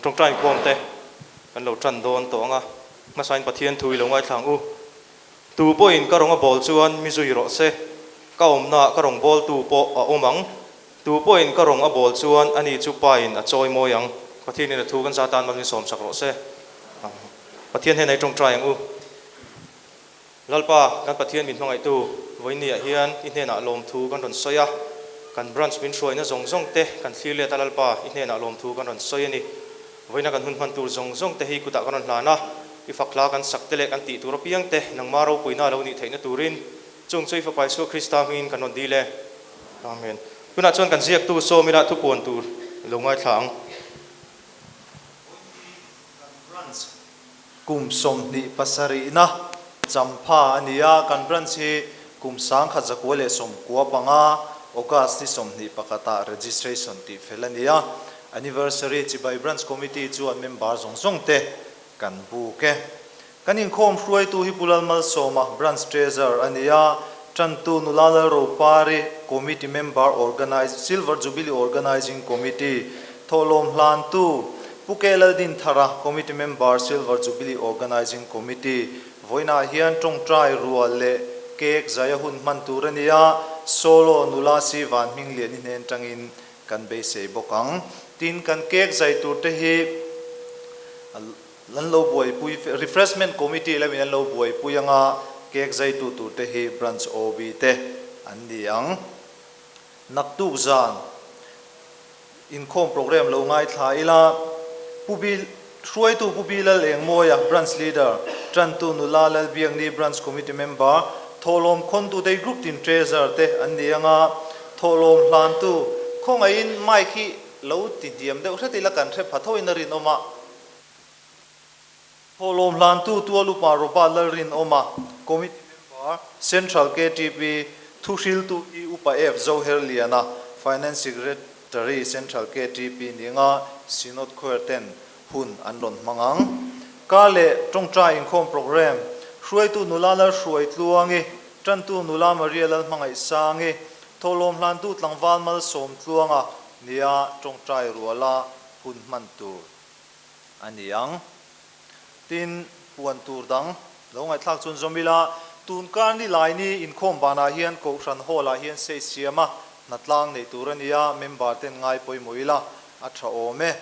Kan tawngtai inkhawm te kan lo tan dawn tawh ang a, hmasain Pathian thu i lo ngaithla ang u. Tu pawhin ka rawng a bawl chuan mi zui rawh se, ka awmnaah ka rawng bawltu pawh a awm ang. Tu pawhin ka rawng a bawl chuan ani chu Pain a chawi mawi ang. Pathianin a thu kan zatan mal min sawmsak rawh se. Pathian hnenah i tawngtai ang u. Lalpa, kan Pathian min hmangaihtu, vawiinniah hian i hnenah lawmthu kan rawn sawi a, kan branch min hruaina zawng zawng te kan thlir let a Lalpa, i hnenah lawmthu kan rawn sawi a ni. Vawiina kan hun hman tur zawng zawng te hi kutah kan rawn hlan a, i fak hla kan sak te leh kan tih tur apiang te nangma ropuina a lo nih theihna turin chung chu i Fapa Isua Krista hmingin kan rawn dil e. Amen. Tunah chuan kan ziaktu sawmila thupuan tur lo ngaithla ang. Kan branch Kum 27 na champha a ni a, kan branch hi kum 1995 August ni 21 ah registration tih fel a ni a, Anniversary Chibai Branch Committee chuan member zawng zawng te kan buk e. Kan inkhawm hruaitu hi Pu Lalmalsawma, Branch Treasurer a ni a, Tantu Nula Lalropari, Committee Member Organize Silver Jubilee Organizing Committee, Thawhlawm hlantu, Pu K Laldinthara, Committee Member, Silver Jubilee Organizing Committee, Vawiinah hian tawngtai rual leh cake zai a hun hman tur a ni a, Solo nula si Van Hmingliani hnen tangin kan beisei bawk ang. Tin, kan cake zai tur te hi an lo buaipui, Refreshment Committee lamin an lo buaipui anga cake zaitu tur te hi Branch OB te an ni ang. Naktuk zan. Inkhawm program lo ngaithla ila, Pu Bil, Hruaitu Pu Bilal Engmawia, Branch Leader, Tantu Nula Lalbiakni, Branch Committee Member, Thawhlawm Khawntu Day Group tin Treasurer te an ni anga, Thawhlawm Hlantu, Khawngaihin mic hi lo ti hniam deuh hret ila kan hre pha tho in a rinawm a. Thawhlawm Hlantu Tual Upa Robert Lalrinawma, Committee Member, Central ktp, Thuhriltu hi Upa F. Zoherliana, Finance Secretary, Central ktp ninga Synod Choir ten hun an rawn hmang ang. Kar leh Tawngtai Inkhawm Programme, Hruaitu Nula Lalhruaitluangi, Tantu Nula Maria Lalhmangaihsangi, Thawhlawm Hlantu Tlangval Malsawmtluanga nia Tawngtai Ruala hun hman tur. a ni ang. Tin, puan tur dang lo ngaihthlak chuan zawm ila, tun kar ni lai ni inkhawm banah hian Kohhran Hall ah hian sei siam a, hnatlang neih tur a ni a, member ten ngai pawimawh ila a tha awm e.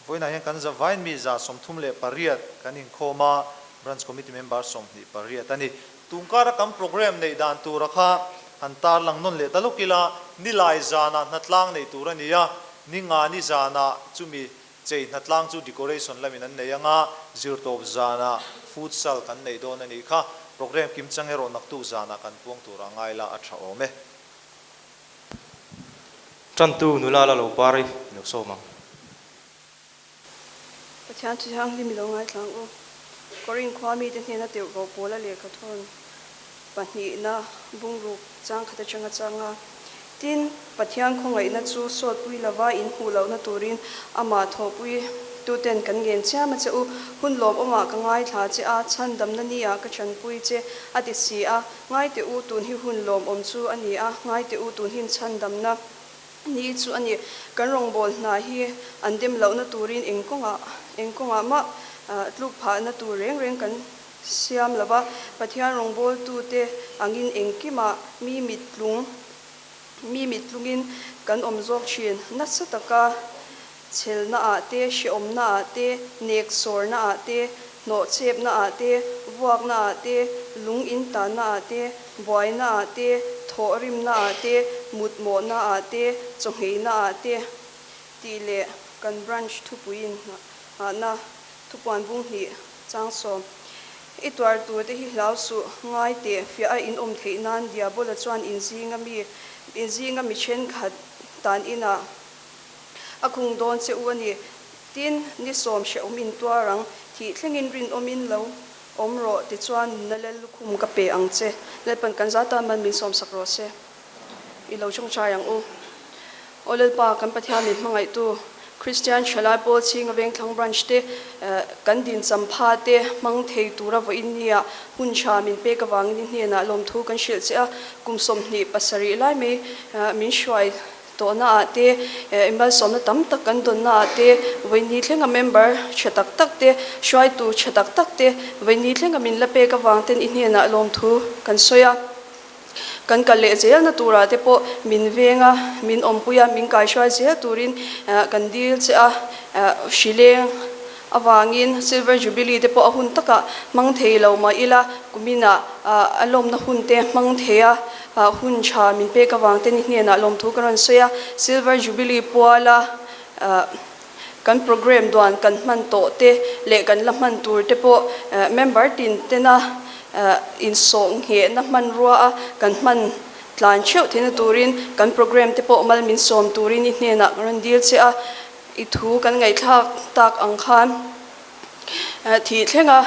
Vawiinah hian kan zavain mi 38 kan inkhawm a, Branch Committee member 28 a ni. Tun kara kan programme neih dan tura kha han tarlang nawn leh ta lawk ila, nilai zanah hnatlang neih tur a ni a, ni nga ni zanah chumi chei hnatlang chu decoration lamin an nei anga, zirtawp zanah futsal kan neih dawn a nih kha. Programme kimchang erawh naktuk zanah kan puang tur a ngai la a tha awm e. Tantu nula la lo par i lo sawm ang. Pathian chu thianghlim i lo ngaithla ang u. Korin khua mite hnena tirhkoh Paula lehkha thawn pahnihna bungruk chang khat atanga chang a. Tin, Pathian khawngaihna chu sawtpui lova in hmuh lohna turin amah thawhpui tuten kan ngen chiam a che u. Hun lawmawmah ka ngaithla che a, chhandamna ni-ah ka chanpui che a ti si a. Ngai teh u, tun hi hun lawmawm chu a ni a, ngai teh u, tun hin chhandamna Ni chu a ni. Kan rawngbâwl hna hi an dem lohna turin eng kawngah eng kawngah mah tluk phahna tur reng reng kan siam lo va. Pathian rawngbâwltute angin engkimah mi mittlung mi mittlungin kan awm zawk thin. Nasa taka chhelnaah te, hrehawmnaah te, nêksawrnaah te, hnawhchêpnaah te, vuaknaah te, lung intannaah te, buainaah te, thawhrimnaah te, mutmawhnaah te, chawngheinaah te tih leh kan branch thupui inngahna thupuan bung hnih chang sawm. I tuar turte hi hlau suh, ngai teh, fiah a inawm theih nan Diabola chuan inzinga mi inzinga mi thenkhat tan inah A khung dawn che u a ni. Tin, ni sawm hrehawm in tuar ang, thih thlengin rinawmin lo awm rawh, tichuan nunna lel lukhum ka pe ang che. Lalpan kan za tan man min sawmsak rawh se. I lo chawngchai ang u. Aw Lalpa, kan Pathian min hmangaihtu, Kristian Thalai Pawl Chhinga Vengthlang Branch te kan din champha te hmang thei tura vawiin nia hun tha min pek avangin i hnenah lawmthu kan hrilh che a, kum 27 lai mai min hruai. Tawhna ah te, inmalsawmna tam tak kan dawnna ah te, vawiini thlenga member tha tak tak te, hruaitu tha tak tak te, vawiini thlenga min la pek avang ten i hnenah lawmthu kan sawi a. Kan kal leh zelna turah te pawh min veng a, min awmpui a, min kaihruai zel turin kan dil che a, hrileng avangin Silver Jubilee te pawh a hun takah hmang thei lo mah ila kuminah a lawmna hun te hmang thei a, hun tha min pek avang te ni hnenah lawmthu ka rawn sawi a, Silver Jubilee puala kan programme duan kan hman tawh te leh kan la hman tur te pawh member tin tena insawh nghehna hmanrua a kan hman tlan theuh theihna turin kan programme te pawh mal min sawm turin i hnenah ka rawn dil che a, i thu kan ngaihthlak tak ang khan. Thih thlenga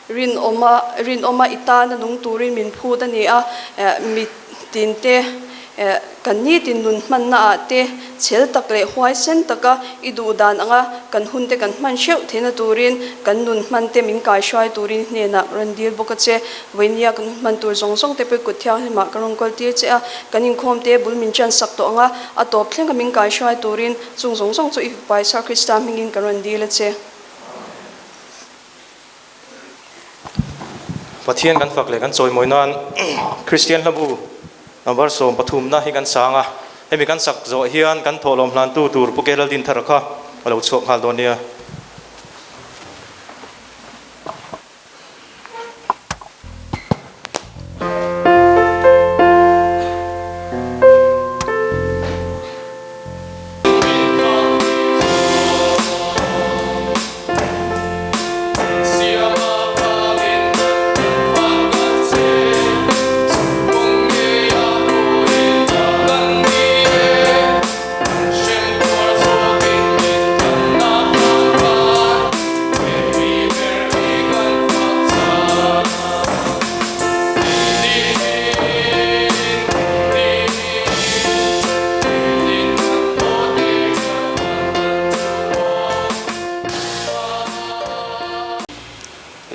rinawma rinawma i tana nung turin min phut a ni a, mi tinte kan nitin nun hmanna ah te chhel tak leh huaisen taka i duh dan anga kan hun te kan hman hreuh theihna turin kan nun hman te min kaihruai turin hnenah rawn dil bawk a che. Vawinia kan hun hman tur zawng zawng te pawh i kut thianghlimah ka rawn kawl tir che a, kan inkhawm te bul min ṭan sak tawh anga a tawp thlenga min kaihruai turin chung zawng zawng chu i Paisa Krista hmingin ka rawn dil a che. Pathian kan fak leh kan chawimawi nan Kristian hlabu number 13 na hi kan sang a, hemi kan sak zawh hian kan thawhlawm hlantu tur Pu Kelaldin Thara kha a lo chhuak nghal dawn nia.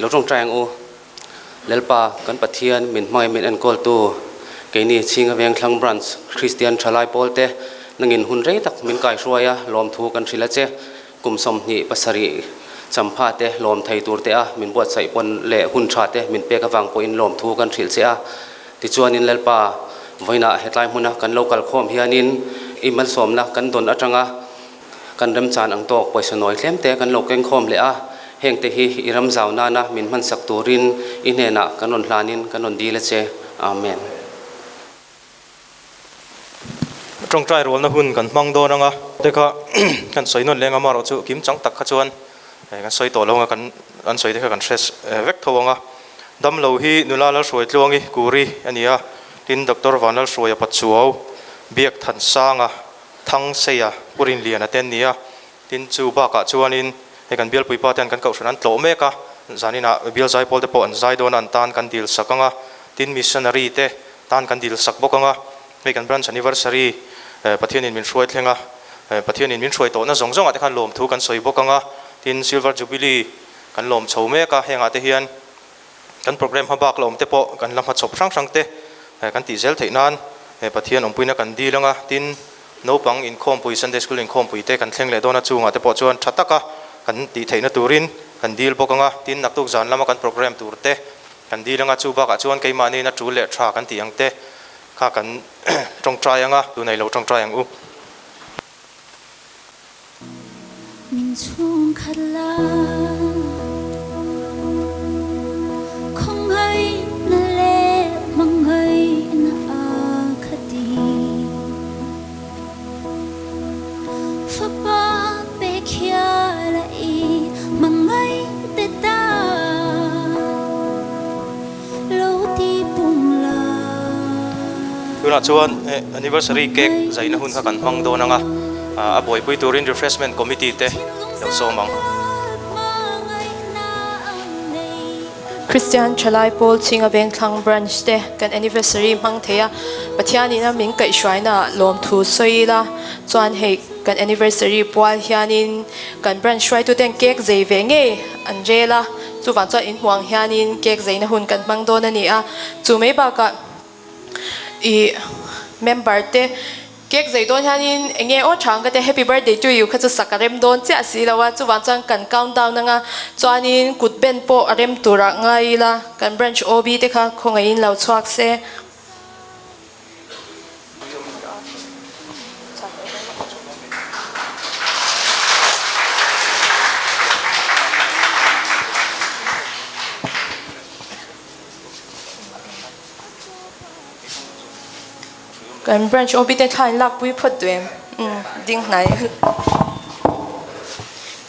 I lo tawngtai ang u. Lalpa, kan Pathian min hmangaih min enkawltu, keini Chhinga Vengthlang Branch Kristian Thalai Pawlte nangin hun rei tak min kaihruai a, lawmthu kan hrilh a che. Kum 27 champha te lawm thei tur te a min buatsaih pawn leh hun tha te min pek avang pawhin lawmthu kan hrilh che a. Tichuanin Lalpa, vawiinah hetlai hmuna kan lo kalkhawm hianin i malsawmna kan dawn atanga kan remchan ang tawk pawisa nawi tlem te kan lo kengkhawm leh a, heng te hi i ram zau nana min hmansak turin i hnenah kan rawn hlanin kan rawn dil a che. Amen. Tawngtai rualna hun kan hmang dawn anga te kha kan sawi nawn leng a, amaherawh chu kim chang tak kha chuan kan sawi tawh lo anga kan an sawi te kha kan hre vek tho anga. Damlo hi nula Lalhruaitluangi Kuri a ni a, tin Doctor Vanlalhruaia Pachuau, Biak Thansanga, Thangseia, Pu Rinliana te an ni a, tin chu bakah chuanin hei kan bialpuipa te an kan kohhran an tlawh mek a, zaninah bial zaipawl te pawh an zai dawn a an tan kan dil sak anga, tin missionary te Tan kan dil sak bawk anga, hei kan branch anniversary Pathianin min hruai thleng a, Pathianin min hruai tawhna zawng zawngah te khan lawmthu kan sawi bawk anga, tin Silver Jubilee kan lawm chho mek a, hengah te hian kan programme hma bak la awm te pawh kan la hmachhawp hrang hrang te kan tih zel theih nan Pathian awmpuina kan dil anga, tin naupang inkhawmpui Sunday School inkhawmpui te kan thleng leh dawn a, chungah te pawh chuan tha taka kan tih theihna turin kan dil bawk anga, tin naktuk zan lama kan programme tur te Kan dil anga chu bakah chuan keimahniin a tul leh tha kan tih ang te kha kan tawngtai anga tunei lo tawngtai ang u. Min chhung khat la khawngaihna leh hmangaihna a khat i Fapa pek hial a i hmangaih te ta lo ti pung la. Tunah chuan anniversary cake zaina hun kha kan hmang dawn ang a, a buaipui turin refreshment committee te lo sawm ang. Kristian Thalai Pawl Chhinga Vengthlang Branch te kan anniversary hmang thei a, Pathianin a min kaihhruaina ah lawmthu sawi ila chuan hei kan anniversary pual hianin kan branch hruaituten cake zei ve ngei an rel a, chuvang chuan inhmuh ang hianin cake zeina hun kan hmang dawn a ni a, chu mai bakah ih member te. Cake zei dawn hianin eng nge aw chang ka tia happy birthday to you kha chu sak a rem dawn chiah si lo a, chuvang chuan kan count down anga chuanin kut ben pawh a rem turah ngai ila kan branch OB te kha khawngaihin lo chhuak se. Kan branch OB te thla in lak pui phawt duh em? Umm ding hnai.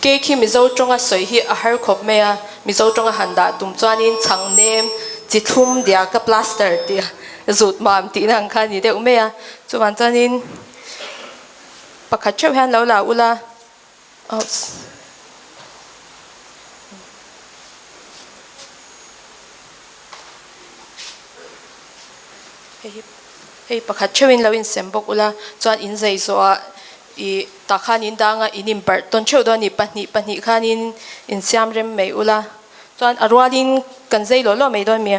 Cake hi Mizo tawnga sawi hi a har khawp mai a, Mizo tawnga han dah tum chuanin chhang nem chi thlum diak a plaster tih a zut mam tihna ang kha a ni deuh mai a, chuvang chuanin pakhat theuh hian lo la ula. Oops. Hei hi hei pakhat theuhin lo insem bawk ula chuan in zei zawhah ih tah khan in danga in inbarh tawn theuh dawn a ni pahnih pahnih khanin insiam rem mai ula chuan a rualin kan zei lawh lawh mai dawn mi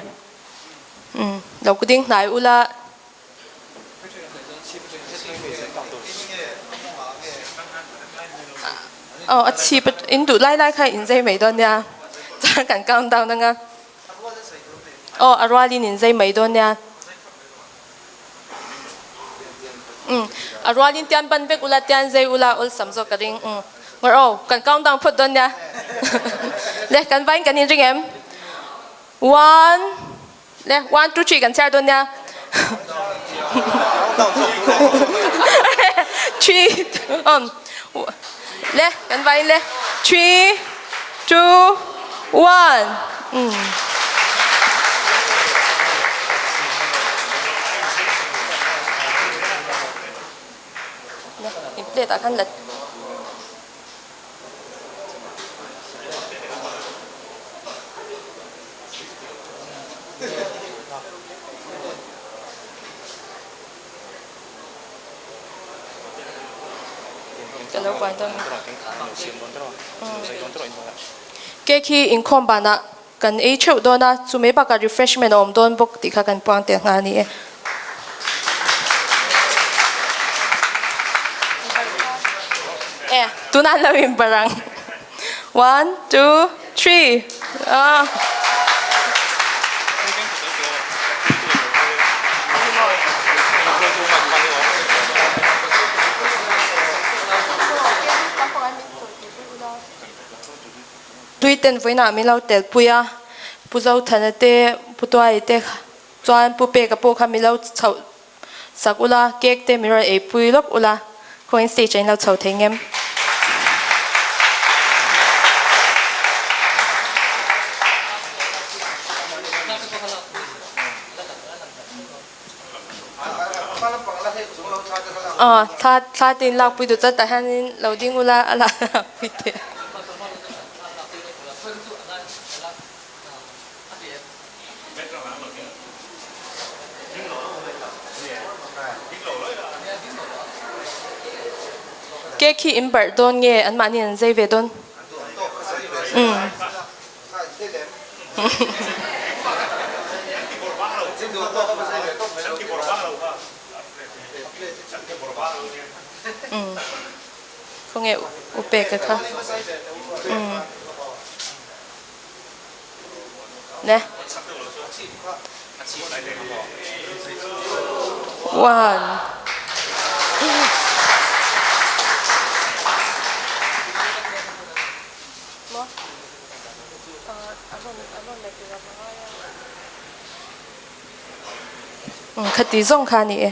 umm lo ding hnai ula. Aw a chhip in duh lai lai kha in zei mai dawn nia chuan kan count down anga. Aw a rualin in zai mai dawn nia. Umm a rualin tian ban vek ula tian zai ula awlsam zawk ka ring umm ngawrh aw kan count down phawt dawn nia le kan vain kan inring em one le one two three kan chhiar dawn nia three umm le kan vain le three two one umm. In plate ah khan la Ka lo buai dawn. Cake hi inkhawm banah kan ei theuh dawn a, chu mai bakah refreshment a awm dawn bawk tih kha kan puang tel nghal a ni e. E, tunah an lo inbarh ang. One, two, three. Ah. Tuiten vawiinah min lo telpui a, Pu Zothana te, Pu Tuai te chuan Pu Peka pawh kha min lo chhoh sak ula, cake te min rawn eipui lawk ula, khawiin stage ah in lo chho thei ngem. Aw thla thla te in lakpui duh chuan tah hianin lo ding ula a lakpui teh. Cake hi in barh dawn nge an mahni an zai ve dawn? Umm. Umm. Khawnge u peka kha? Umm. Ne. One. Khati zawng kha a ni e.